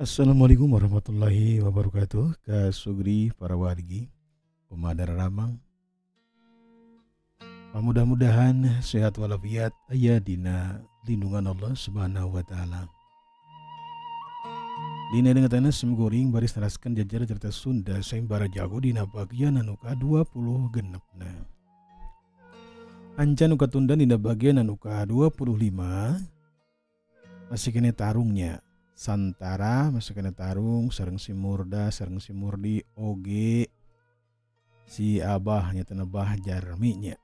Assalamualaikum warahmatullahi wabarakatuh. Ka Sugri para wargi, kumaha daramang? Mudah-mudahan sehat walafiat, aya dina lindungan Allah Subhanahu wa taala. Dina dengetanna sim kuring baris neraskeun jajar cerita Sunda Sayembara Jago dina bagian anu ka-26 na. Ancan nu katunda dina bagian anu ka-25 masih keneh tarungnya. Santara masih keneh tarung sareng si Murda sareng si Murdi oge si Abah nya Bah Jarmi nya.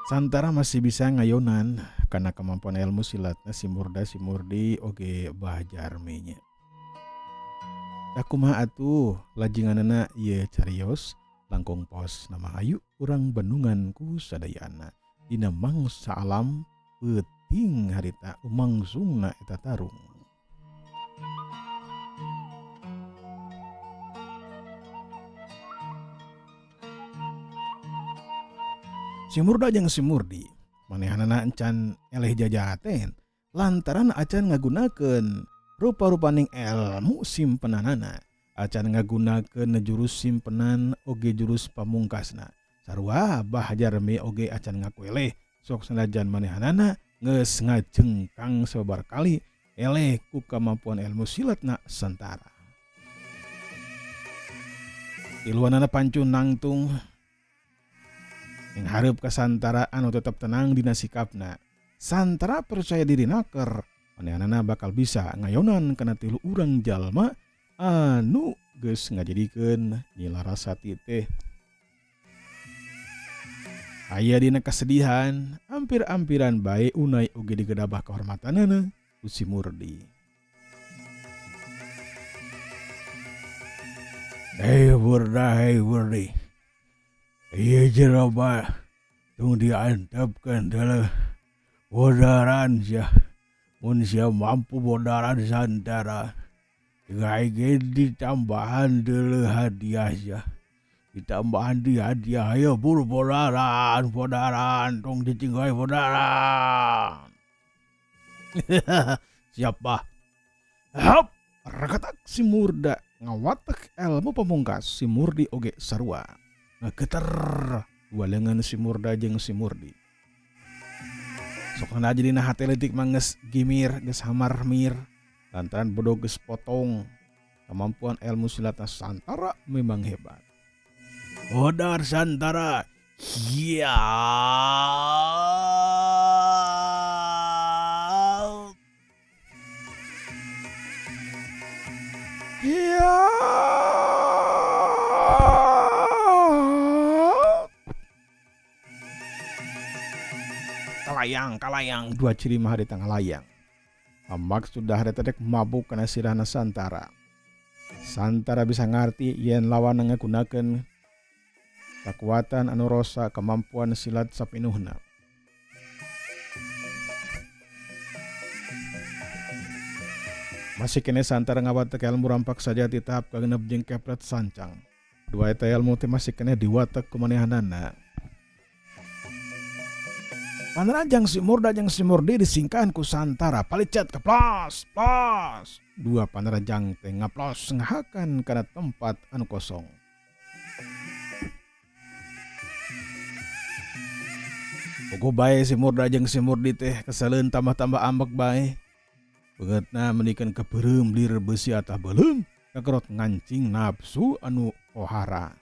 Santara masih bisa ngayonan karena kemampuan ilmu silatna si Murda, si Murdi oge Bah Jarmi nya. Kumaha atuh lajinganana ieu carios langkung pos nama hayu urang bendungan ku sadayana dina mangsa alam peuting harita lumangsungna eta tarung. Si Murda jeung si Murdi manehanana encan eleh jajaten lantaran acan ngagunakeun rupa-rupaning ilmu simpenanana, acan ngagunakeun jurus simpenan oge jurus pamungkasna. Sarua Bah Jarmi oge acan ngaku eleh, sok sanajan manehanana geus ngajengkang sabar kali eleh ku kemampuan ilmu silatna Santara. Tiluanana pancu nangtung yang hareup ka Santara anu tetep tenang dina sikapna. Santara percaya diri naker manehanana bakal bisa ngayonan kana tilu urang jalma anu geus ngajadikeun Nyi Larasati teh aya dina kesedihan, ampir-ampiran bae unai oge digedabah kehormatanana ku si Murdi. Hei Murda, hei Murdi. Ieu jelema tong diantepkeun teh bodaran sia. Mun sia mampu bodaran Santara, aing ge ditambahan deuleu hadiah sia. Ditambahan deui hadiah, hayo buru bodaran, bodaran, tong cicing wae bodaran. Siap, Bah. Hap, rakatak si Murda ngawatek ilmu pamungkas, si Murdi oge sarua. Ngageter dua lengan si Murda jeung si Murdi. Sok aja dina hate leutik mah geus gimir, geus hamarmir lantaran bodoh geus potong. Kemampuan ilmu silatna Santara memang hebat. Bodar Santara. Ya. Ya. Kalayang, kalayang, dua ciri mah di tengah layang. Amak sudah ada tedek mabuk kana sirahna Santara. Santara bisa ngarti yen lawan ngagunakeun kekuatan anu rosa, kemampuan silat sapinuhna. Masih keneh Santara ngawatek ilmu rampak sajati tahap kagenep jeung kepret sancang. Dua eta ilmu teh masih keneh diwatek ku manehanana. Panrajang si Murda jeung si Murdi disingkahan ku Santara, palicet keplos plos. Dua panrajang teh ngaplos ngahakan kana tempat anu kosong. Puguh bae si Murda jeung si Murdi teh keseleun tambah-tambah ambek bae. Beungeutna mendikeun kepeureum lir beusi atah beuleum kakerot ngancing nafsu anu pohara.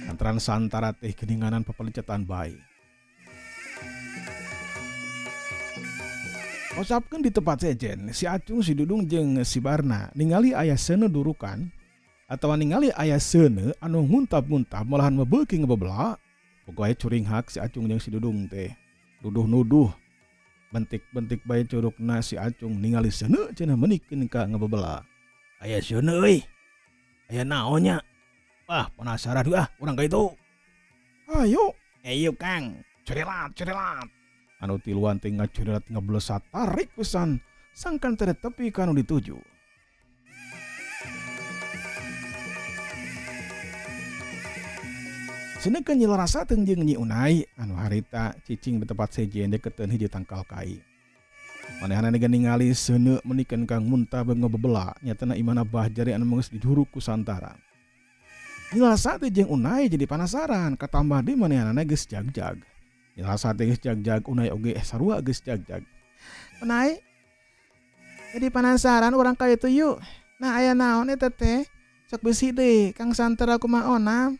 Lantaran Santara teh geuninganan papalicetan bae. Osapkeun di tempat sejen, si Acung, si Dudung jeung si Barna ningali aya seuneu durukan atawa ningali aya seuneu anu nguntap-nguntap malahan mebeuki ngebebela. Pokoe curinghak si Acung jeung si Dudung teh. Nuduh-nuduh bentik-bentik bae curugna si Acung ningali seuneu cenah menikeun ka ngebebela. Aya seuneu euy. Aya naon nya? Wah, penasaran ah urang ka itu. Ayo. Ayo Kang, curilat curilat. Anu tiluan teh ngacurilat ngeblesat tarik pisan sangkan teu tepi ka anu dituju. Sedengkeun Nyi Larasati jeung Nyi Unai anu harita cicing di tempat sejen deketeun hiji tangkal kai. Manehna ge ningali seuneu menikan kang muntah ngebebela nyatana imahna Bah Jarmi anu geus dihuruk ku Santara. Nyi Larasati jeung Unai jadi penasaran katambah deui manehanana geus jagjag. Nyi Larasati geus jagjag, Unai oge sarua geus jagjag. Unai, jadi penasaran urang ka itu yuk. Nah, aya naon eta teh? Sok bisi deui Kang Santara kumaha onam?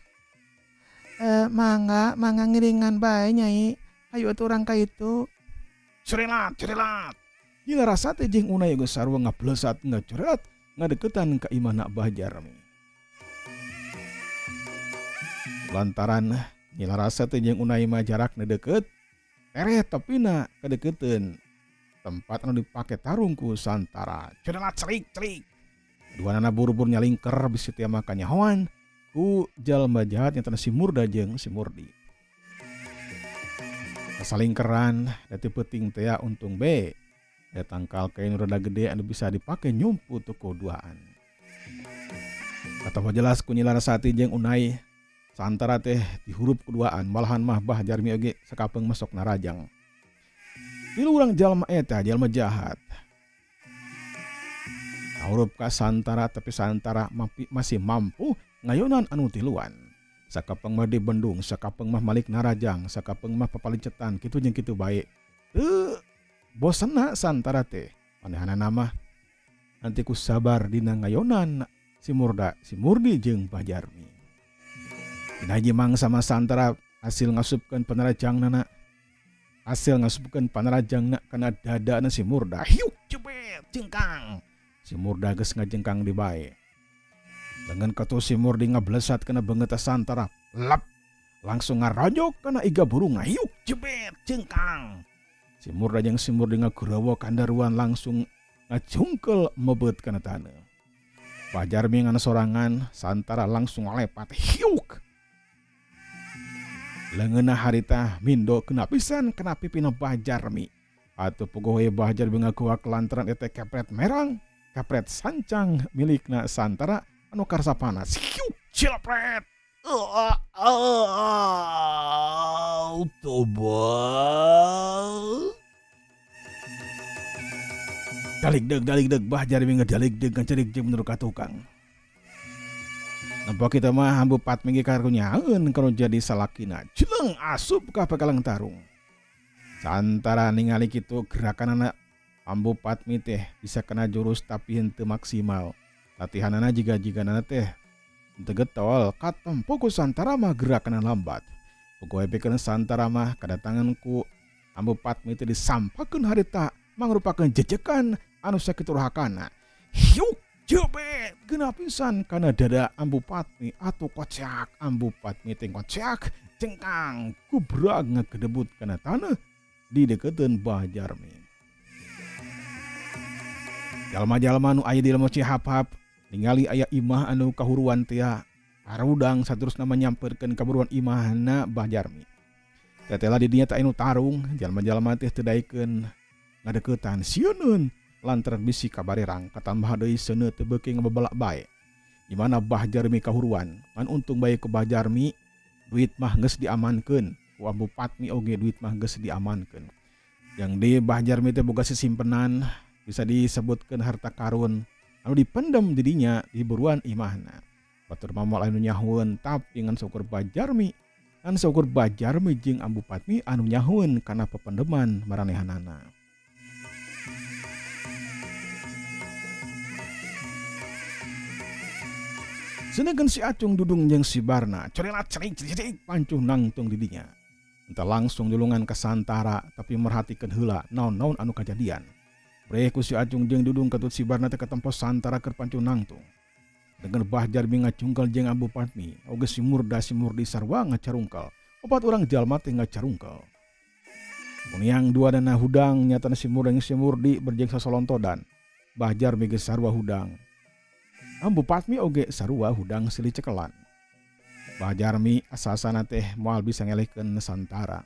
Mangga, mangga ngiringan bae, Nyai. Hayu atuh urang ka itu. Curilat, curilat. Nyi Larasati jeung Unai geus sarua ngablesat ngacurelat ngadeukeutan ka imahna Bah Jarmi. Lantaran Nyi Larasati jeung Unai mah jarakna deukeut, tereh tepina kadeukeuteuan tempat anu dipake tarung ku Santara. Curilat cerik cerik. Duanana buru-buru nyalingker bisi teh mah kanyahoan ku jalma jahat nyatana si Murda jeung si Murdi. Kasalingkeran da teu peuting teh untung be da tangkal kain rada gede anu bisa dipake nyumput ku duaan. Atawa jelas ku Nyi Larasati jeung Unai, Santara teh dihurup ku duaan, malahan mah Bah Jarmi oge sakapeung masok narajang. Tilu urang jalma eta jalma jahat. Kahurup ka Santara tapi Santara masih mampu ngayonan anu tiluan. Sakapeung mah dibendung, sakapeung mah malik narajang, sakapeung mah papalincetan kitu jeung kitu bae. Teu bosenna Santara teh. Manehanana mah nanti ku sabar dina ngayonan si Murda, si Murdi jeung Bah Jarmi. Dina hiji mangsa mah Santara hasil ngasupkeun panarajang. Hasil ngasupkeun panarajangna kana dadana si Murda. Hiuk jebet jengkang. Si Murda geus ngajengkang di bae. Lengan katu si Murdi ngablesat kana beungeut Santara. Lap langsung ngarojok kana iga burungna. Hiuk jebet jengkang. Si Murda jeung si Murdi ngagerowo kandaruan langsung ngajungkel mebet kana taneuh. Bah Jarmi ngan sorangan, Santara langsung ngalepat. Hiuk. Leungeunna harita mindo kena pisan kana pipina Bah Jarmi. Atuh puguh we Bah Jarmi ngaguak lantaran eta kepret merang, kepret sancang milikna Santara anu karsa panas. Hiuk cilepret. Toba. Daligdeug daligdeug Bah Jarmi ngadaligdeug ngacarik jeung menurut ka tukang. Nampak kita mah Ambu Patmi ge karunyaeun kalau jadi salakina. Jeleng asup ka pekalang tarung. Santara ningali kitu gerakanana Ambu Patmi teh bisa kena jurus tapi henteu maksimal. Latihanana jiga-jiganana teh henteu getol, katempo ku Santara mah gerakanana lambat. Pokoe pikeun Santara mah kadatangan ku Ambu Patmi teh disampakeun harita mangrupakeun jejekan anu sakitu rohakana. Hiuk jebet geuna pisan kana dada Ambu Patmi atuh kocak Ambu Patmi teh kocak cengkang kubrag ngagedebut kana taneuh di deukeuteun Bah Jarmi. Jalma-jalma nu aya di lembur Cihap-hap ningali aya imah anu kahuruan teh harudang saterusna manyamperkeun kaburuan imahna Bah Jarmi. Tetela di dinya teh anu tarung, jalma-jalma teh teu daekeun ngadeuketan sieuneun lantaran bisi kabarerang katambah deui seuneu teu beuki ngabebelak bae. Imahna Bah Jarmi kahuruan, ngan untung bae ku Bah Jarmi duit mah geus diamankeun, ku Ambu Patmi oge duit mah geus diamankeun. Yang di Bah Jarmi teh boga sisimpenan bisa disebutkeun harta karun anu dipendem di dinya di buruan imahna. Batur mah moal anu nyahueun tapi ngan saukur Bah Jarmi, ngan saukur Bah Jarmi jeung Ambu Patmi anu nyahueun kana pependeman maranehanana. Sedangkan si Acung dudung jeung si Barna, cerilat cerik cerik pancuh nangtung di dinya. Entah langsung julungan ke Santara tapi merhatikeun heula naon-naon anu kajadian. Breh ku si Acung jeung Dudung katut si Barna teh katempos Santara keur pancuh nangtung. Dengan Bah Jarmi ngacungkel jeung Ambu Patmi, oge si Murda si Murdi sarua ngacarungkel. Opat urang jalma teh ngacarungkel. Mun dua dana hudang nyatana si Murda jeung si Murdi berjeng sasolontodan. Bah Jarmi geus sarua hudang. Ambu Patmi oge sarua hudang silih cekelan. Bah Jarmi asasana teh moal bisa ngelehkeun Santara.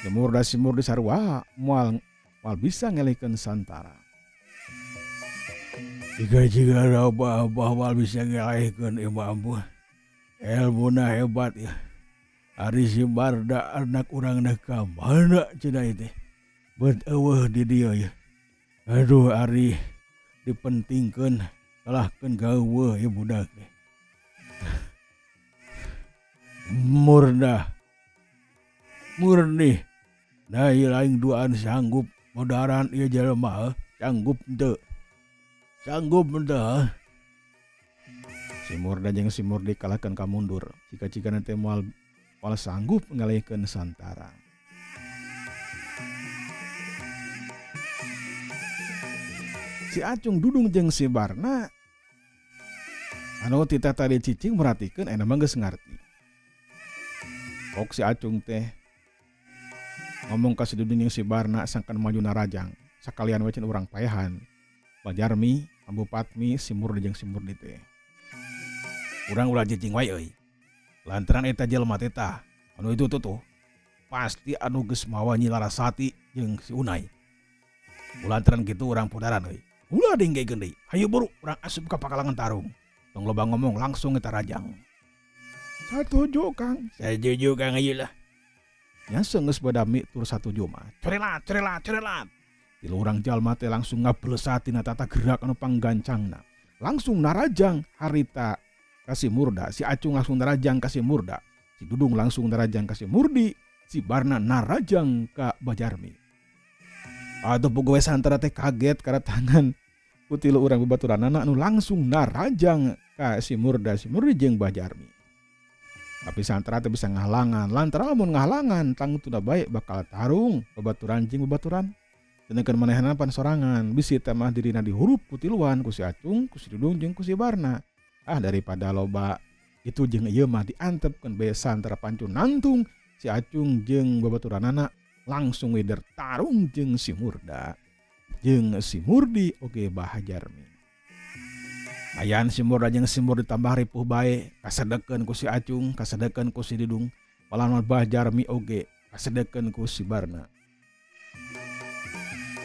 Si Murda si Murdi sarua moal bisa ngelehkeun Santara. Jika-jika abah moal bisa ngelehkeun imah ambu. Elmuna hebat ya. Ari si Barda anak urang dah ka mana cenah teh. Bet eueuh di dieu yeuh. Aduh ari dipentingkeun kalahkeun geuweuh ieu budak teh. Murdah. Murni. Nah ieu aing duaan sanggup modaran ieu jelema sanggup henteu. Sanggup henteu. Si Murda jeung si Murdi kalahkeun ka mundur. Cika-cikana teh moal moal sanggup ngalihkeun Santara. Si Acung Dudung jeung si Barna anu tita tadi cicing merhatikeun ayeuna mah geus ngarti. Pok si Acung teh ngomong ka si Dudung jeung si Barna sangkan maju narajang sakalian we cenah urang paehan. Bajarmi, Ambu Patmi, si Murdi jeung si Murdi teh. Urang ulah cicing wae euy. Lantaran eta jelema teh tah anu itu tuh tuh pasti anu geus mawa Nyi Larasati jeung si Unai. Lantaran kitu urang podaran euy. Ulah dingkekeun deui. Hayu buru urang asup ka pakalangan tarung. Tong loba ngomong langsung eta rajang. Satuju Kang. Satuju Kang ayeuna lah. Nya geus badami tur satuju mah. Corelat corelat corelat. Tilu urang jalma teh langsung ngablesat tina tata gerak anu panggancangna. Langsung narajang harita ka si Murda, si Acung langsung narajang ka si Murda, si Dudung langsung narajang ka si Murdi, si Barna narajang ka Bajarmi. Atuh puguh we Santara teh kaget karatangan ku tilu urang babaturanana anu langsung narajang ka si Murda, si Murdi jeung Bajarmi. Tapi Santara teh bisa ngahalangan, lantaran lamun ngahalangan tangtuna bae bakal tarung babaturan jeung babaturan. Sedangkan manehna pan sorangan, bisi teh mah dirina dihurup ku tiluan ku si Acung, ku si Dudung jeung ku si Barna. Ah daripada loba itu jeung ieu mah diantepkeun bae Santara pancu nangtung si Acung jeung babaturanana langsung we tarung jeung si Murda jeung si Murdi oge Bah Jarmi. Ayan si Murda jeung si Murdi tambah ripuh bae, kasedekeun ku si Acung, kasedekeun ku si Dudung, malah Bah Jarmi oge kasedekeun ku si Barna.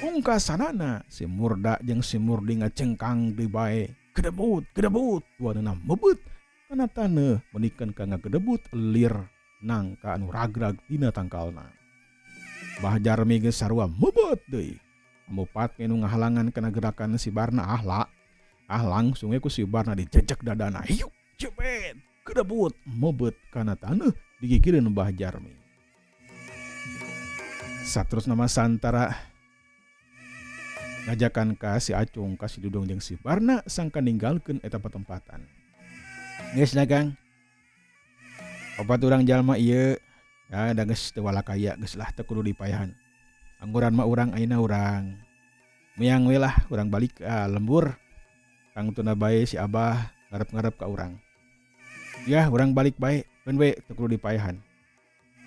Pungkasanana si Murda jeung si Murdi ngacengkang deui bae, gedebut gedebut duanana mebet kana taneuh menikeun ka ngagedebut lir nangka anu ragrag tina tangkalna. Bah Jarmi geus sarua mebet deui. Ambu Patmi nu ngahalangan kana gerakan si Barna ah langsung we ku si Barna dijejek dadana. Hiuk jebet gedebut mebet kana taneuh digigireun Bah Jarmi. Saterusna mah Santara ngajakan ka si Acung, ka si Dudung jeung si Barna sangka ninggalkeun eta patempatan. Geus lah Kang. Opat urang jalma ieu ya da geus teu walakaya geus lah teu kudu dipayahan. Angguran mah urang ayeuna urang miang we lah urang balik ka lembur. Tangtuna bae si Abah ngarep-ngarep ka urang. Ya urang balik bae keun we teu kudu dipayahan.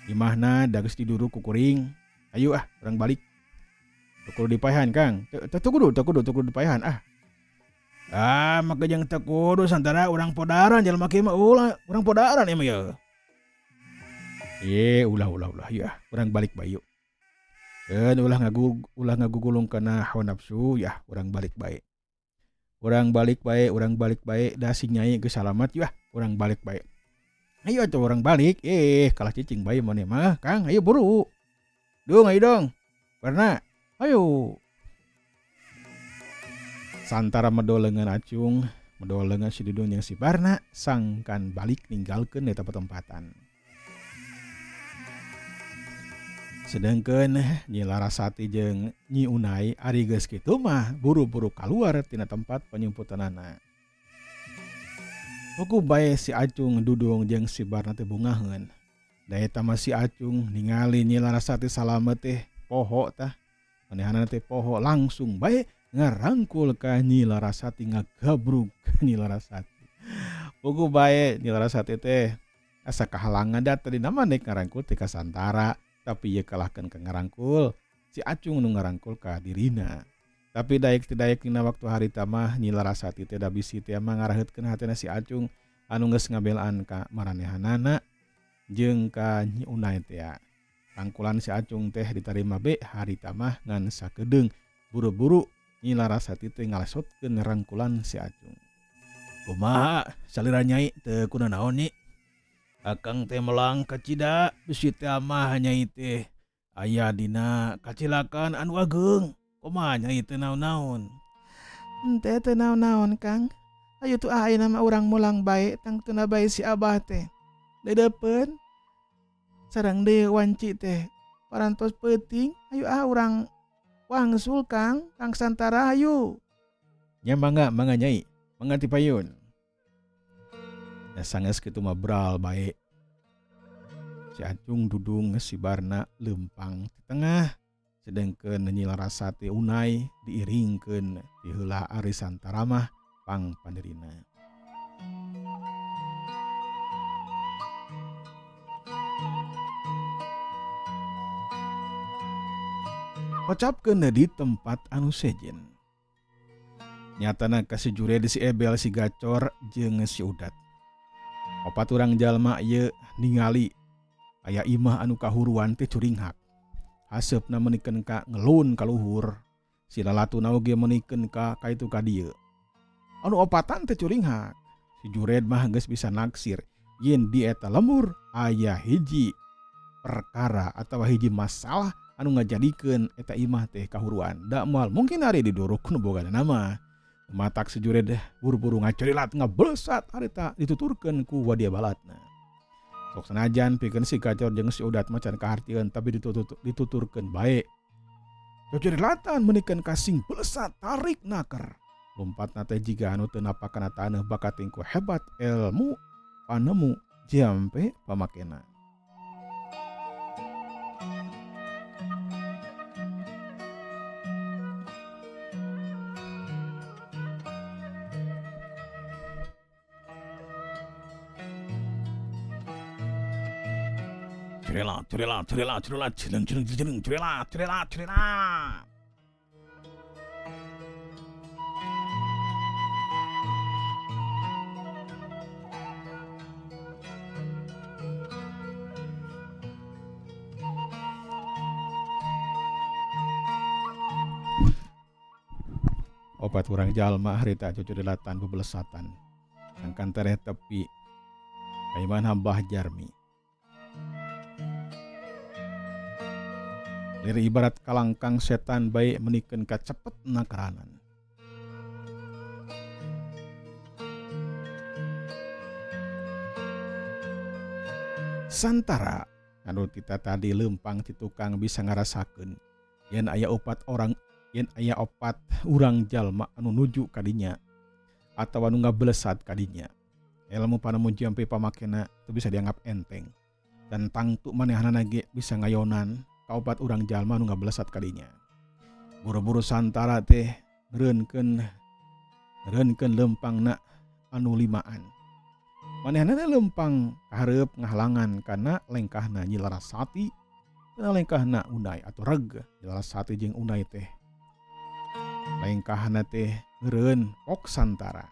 Imahna da geus diduruk ku kuring. Ayo ah urang balik. Teu kudu dipayahan Kang. Teu kudu teu kudu teu kudu dipayahan ah. Ah maka jeung teu kudu Santara urang podaran jalma kieu mah ulah urang podaran ieu mah ye. Ye ulah ulah ulah ya urang balik bae yuk. Keun ulah ngagugulung kana hawa nafsu ya urang balik bae. Urang balik bae, urang balik bae da si Nyai geus salamat ya urang balik bae. Ayo atuh urang balik. Kalah cicing bae maneh mah Kang, ayo buru. Dung ayo dong. Barna, ayo. Santara medol leungeun Acung, medol leungeun si Dudung jeung si Barna sangkan balik ninggalkeun eta patempatan. Sedangkan Nyi Larasati jeung Nyi Unai ari geus kitu mah buru-buru kaluar tina tempat penyumputanana. Puguh bae si Acung Dudung jeung si Barna teh bungaheun. Da eta mah si Acung ningali Nyi Larasati salamet teh poho tah. Manehanana teh poho langsung bae ngarangkul ka Nyi Larasati ngagabrug ka Nyi Larasati. Puguh bae Nyi Larasati teh asa kahalangan da tadina mah nek ngarangkul teh ka Santara. Tapi ieu kalahkeun ka ngarangkul si Acung nu ngarangkul ka dirina. Tapi daek teu daek dina waktu harita mah Nyi Larasati teh da bisi teh mah ngaraheutkeun hatena si Acung anu geus ngabelaan ka maranehanana jeung ka Nyi Unai teh. Rangkulan si Acung teh ditarima be harita mah ngan sakedeung buru-buru Nyi Larasati teh ngalesotkeun rangkulan si Acung. Kumaha salira Nyai teu kunanaon Nyi? Akang teh melang kacida bisi teh mah Nyai teh. Aya dina kacilakan anu ageng. Kumaha nyai teu naon-naon? Henteu teu naon-naon Kang. Hayu tuh ah ayeuna mah urang mulang bae tangtuna bae si Abah teh. Deudeupeun sareng deui wanci teh parantos peuting. Hayu ah urang wangsul Kang, Kang Santara hayu. Nya mangga mangga nyai, mangga ti payun. Nya sanggeus kitu mah bral bae. Si Acung dudung si Barna leumpang ti tengah sedengkeun Nyi Larasati unai diiringkeun ti heula Ari Santara mah pang pandirina. Kocapkeun di tempat anu sejen. Nyatana ka si Jured si Ebel si Gacor jeung si Udat. Opat urang jalma ieu ningali aya imah anu kahuruan teh curinghak. Haseupna menikeun ka ngelun ka luhur. Si lalatuna oge menikeun ka kaitu ka dieu. Anu opatan teh curinghak. Si Jured mah geus bisa naksir yen di eta lembur aya hiji perkara atawa hiji masalah anu ngajadikeun eta imah teh kahuruan. Da moal mungkin ari diduruk nu bogana mah. Matak si Jured buru-buru ngacurilat ngabelesat harita dituturkeun ku wadia balatna. Sok sanajan pikeun si Gacor jeung si Udat mah can kahartieun tapi dituturkeun bae. Cocorilatan menikeun kasing belesat tarik naker. Lompatna teh jiga anu teu napak kana taneuh bakating ku hebat ilmu panemu jampe pamakena. Curela, curela, curela, curela, cileng, cileng, cileng, curela, curela, curela. Opat urang jalma harita cucurilatan bebelesatan. Sangkan tereh tepi kaiman Abah Jarmi. Lir ibarat kalangkang setan bae menikeun ka cepet nakaranan. Santara anu tita tadi leumpang ti tukang bisa ngarasakeun yen aya opat orang yen aya opat urang jalma anu nuju ka dinya atawa nu ngabelesat ka dinya. Ilmu panemu jampe pamakena teu bisa dianggap enteng. Dan tangtu manehanana ge bisa ngayonan ka opat urang jalma nu ngabelesat ka dinya. Buru-buru Santara teh ngeureunkeun leumpangna anu limaan. Manehanana leumpang kahareup ngahalangan kana lengkahna Nyi Larasati kana lengkahna Unai atau reg Nyi Larasati jeung Unai teh. Lengkahna teh ngeureun pok Santara.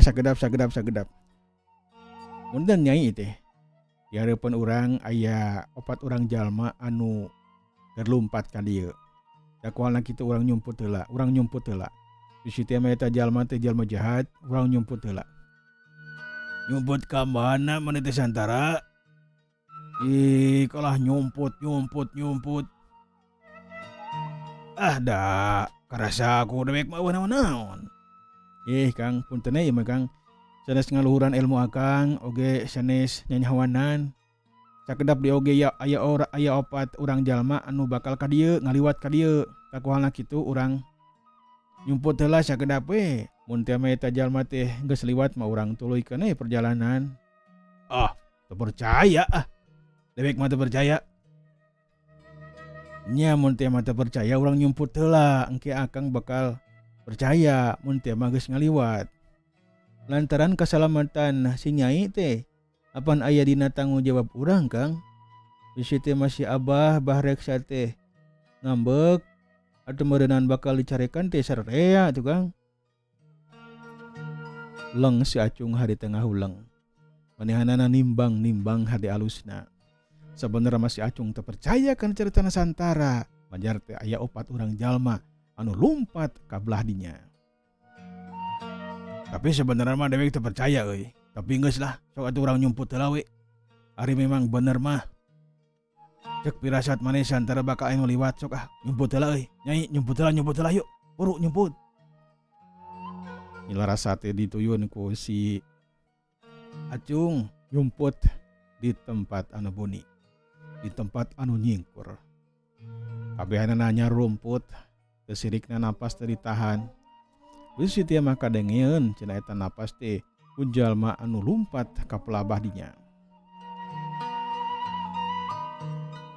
Sagedap sagedap sagedap. Punten nyai teh. Di hareupeun urang aya opat urang jalma anu keur lumpat ka dieu. Da kualna kitu urang nyumput heula, urang nyumput heula. Bisi teh mah eta jalma teh jalma jahat, urang nyumput heula. Nyumput ka mana maneh teh Santara? Ih, kalah nyumput nyumput nyumput. Ah da karasa aku dewek mah eueuh naon-naon. Ih Kang, punten ieu mah Kang. Sanes ngaluhuran ilmu akang oge sanes nyanyawanan. Sakedap di oge ya aya ora aya opat urang jalma anu bakal ka dieu ngaliwat ka dieu. Kakuhalna kitu urang nyumput heula sakedap we. Mun teh mah eta jalma teh geus liwat mah urang tuluykeun we perjalanan. Ah, teu percaya ah. Dewek mah teu percaya. Nya mun teh mah teu percaya urang nyumput heula engke akang bakal percaya mun teh mah geus ngaliwat. Lantaran kasalamatan si nyai teh apan aya dina tanggung jawab urang Kang. Bisi teh masih Abah Bah Reksa teh ngambek atau meureunan bakal dicarekan teh sararea tuh Kang. Leng si Acung hari tengah uleng. Manehanana nimbang-nimbang hade alusna. Sabenerna mah si Acung teu percaya kana caritana Santara. Majar teh aya opat urang jalma anu lumpat ka belah dinya. Tapi sebenarnya mah dewek teu percaya euy. Tapi geus lah, sok atuh urang nyumput heula we. Ari memang bener mah. Cek pirasat maneh Santara bakal aya nu liwat sok ah nyumput heula euy. Nyai nyumput heula nyumput heula yuk. Buru nyumput. Nyi Larasati dituyun ku si Acung nyumput di tempat anu buni, di tempat anu nyingkur. Kabehanana nyarumput, teu sirikna napas teu ditahan. Bisi tia mah kadengeun cenah eta napas teh ku jalma anu lumpat ka pelabah dinya.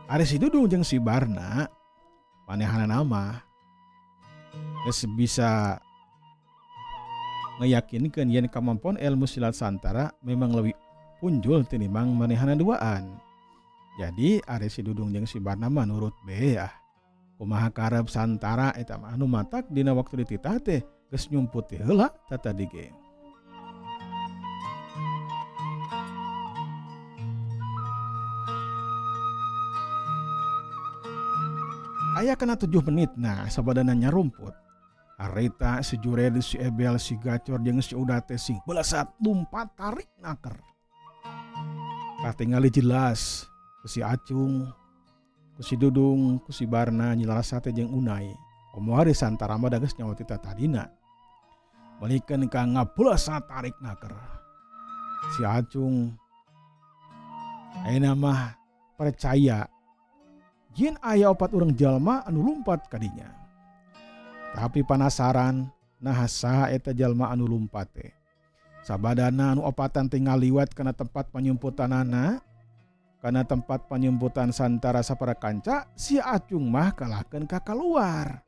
Ari si Dudung jeung si Barna manehanana mah geus bisa ngeyakinkeun yen kamampuan ilmu silat Santara memang leuwih punjul tinimbang manehana duaan. Jadi ari si Dudung jeung si Barna mah nurut be ah. Kumaha karep Santara eta mah anu matak dina waktu dititah teh geus nyumput ti heula tatadi ge. Aya kana tujuh menit nah sabadana nyarumput. Harita si Jured, si Ebel, si Gacor jeung si Uda teh sing belesat lumpat tarik naker. Katingali jelas ku si Acung, ku si Dudung, ku si Barna, Nyi Larasati jeung Unai. Komo hari Santara mah da geus nyawa ti tatadina. Balikeun ka ngabelesat tarik naker. Si Acung ayeuna mah percaya Jin aya opat urang jalma anu lumpat ka dinya. Tapi panasaran naha saha eta jalma anu lumpat teh. Sabadana anu opatan teh ngaliwat kana tempat panyumputanana, kana tempat panyumputan santara sapara kanca, si Acung mah kalahkeun ka kaluar.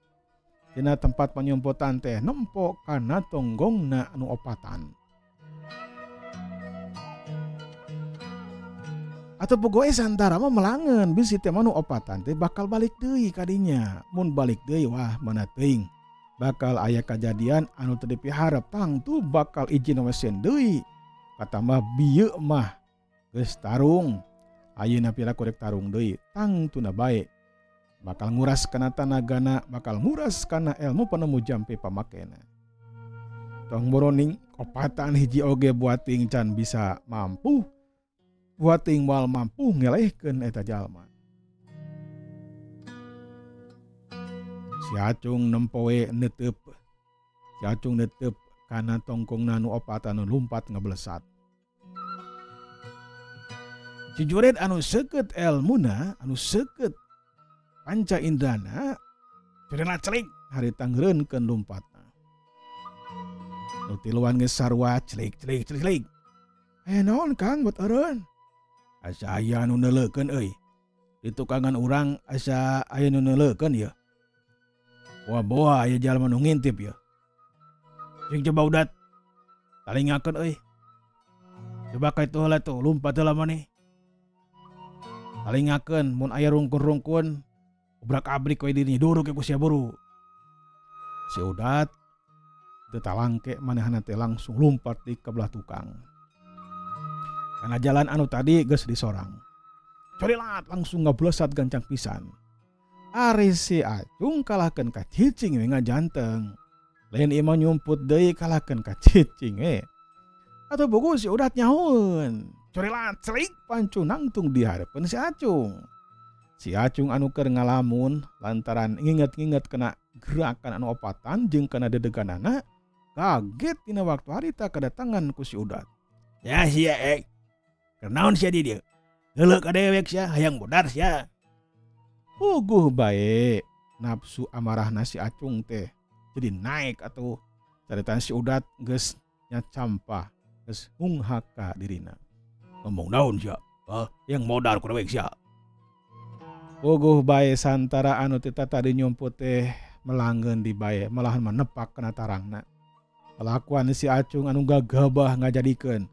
Dina tempat panyumputan teh nempo kana tonggongna anu opatan. Atau pogoe santara mah melangeun bisi teh mah nu opatan teh bakal balik deui ka dinya. Mun balik deui wah mana teuing bakal aya kajadian anu teu dipiharep tangtu bakal izin we sieun deui. Katambah bieu mah geus tarung ayeuna piraku rek tarung deui tangtuna bae bakal nguras kana tanagana bakal nguras kana elmu panemu jampe pamakena. Tong boroning opatan hiji oge buating can bisa mampu buating moal mampu ngelehkeun eta jalma. Si Acung nempoe netep. Si Acung netep kana tongkongna nu opatan nu lumpat ngeblesat. Si Jured anu seukeut elmuna, anu seukeut panca indrana, jurena celik harita ngeureunkeun lumpatna. Nu tiluan geus sarua celik celik celik celik. Aya naon Kang buat eureun? Asa aya nu neuleukeun euy. Di tukangan urang asa aya nu neuleukeun ieu. Boa-boa aya jalma nu ngintip ieu. Cing coba udat. Talingakeun euy. Coba ka itu heula tuh, lumpat heula maneh. Talingakeun mun aya rungkun-rungkun obrak-abrik we dirinya duruk ku sia buru. Si Udat teu talangke manehna teh langsung lumpat di ka belah tukang. Karena jalan anu tadi geus disorang. Corilat langsung ngablesat gancang pisan. Ari si Acung kalahkeun ka cicing we ngajanteng. Lain ieu mah nyumput deui kalahkeun ka cicing we. Atuh buku si Udat nyahoeun. Corilat celik pancu nangtung di hareupeun si Acung. Si Acung anu keur ngalamun lantaran nginget-nginget kana gerakan anu opatan jeung kana dedeganana kaget dina waktu harita kadatangan ku si Udat. Ya sia eh. Keur naon sia di dieu? Heuleuh ka dewek sia hayang modar sia. Puguh bae nafsu amarahna si Acung teh jadi naik atuh caritaan si Udat geus nyacampah geus hunghak ka dirina. Ngomong naon sia? Hah? Yang modar ku dewek sia. Puguh bae santara anu ti tatadi nyumput teh melanggeun di bae malahan mah nepak kana tarangna. Kalakuan si Acung anu gagabah ngajadikeun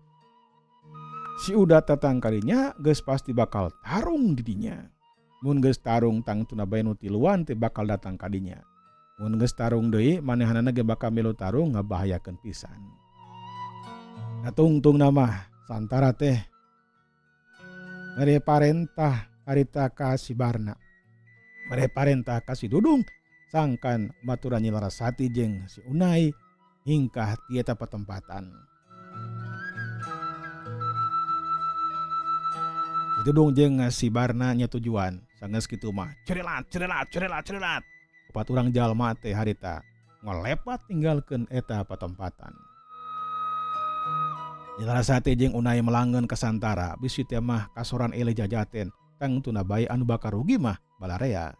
si Udat datang kadinya geus pasti bakal tarung di dinya. Mun geus tarung tangtuna bae nu tiluan teh bakal datang kadinya. Mun geus tarung deui manehanana ge bakal milu tarung ngabahayakeun pisan. Natungtungna mah santara teh mere parentah harita ka si Barna. Mere parentah ka si Dudung sangkan baturan Nyi Larasati jeung si Unai hingkah ti eta patempatan. Ditudung jeung si Barna nyatujuan sanggeus kitu mah cerilat cerilat cerilat cerilat opat urang jalma teh harita ngolepat ninggalkeun eta patempatan. Nyi Larasati jeung Unai melangeun ka santara bisi teh mah kasoran eleh jajaten tangtuna bae anu bakal rugi mah balarea.